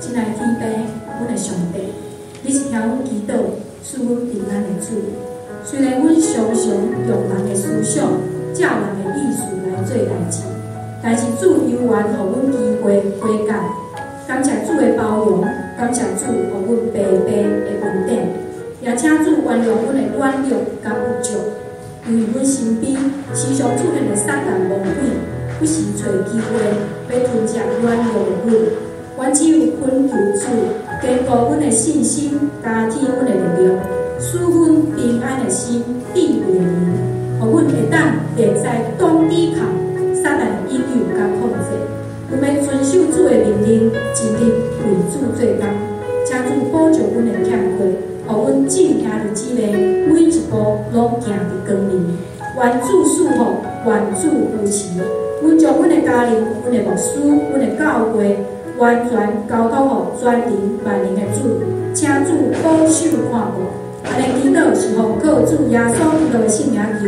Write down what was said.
親愛的天父，阮的上帝，你是聽阮祈禱、賜阮平安的主。雖然阮常常用人的思想、照人的意思來做代誌，但是主猶原予阮機會悔改。感謝主的包容，感謝主予阮白白的恩典，也請主原諒阮的軟弱佮不足。由於阮身邊時常出現的撒旦魔鬼，不時揣機會欲吞食軟弱的阮。阮只有懇求主堅固阮的信心，加添阮的力量，賜阮平安的心、智慧的靈，予阮會當會使當抵抗撒旦的引誘佮控制。阮欲遵守主的命令，盡力為主做工。請主補足阮的欠缺，予阮眾兄弟姊妹每一步攏行佇光明。願主賜福，願主扶持。阮將阮的家人、阮的牧師、阮的教會，完全交託予全能萬能的主，請主保守看顧。按呢祈禱是奉靠主耶穌基督的聖名求。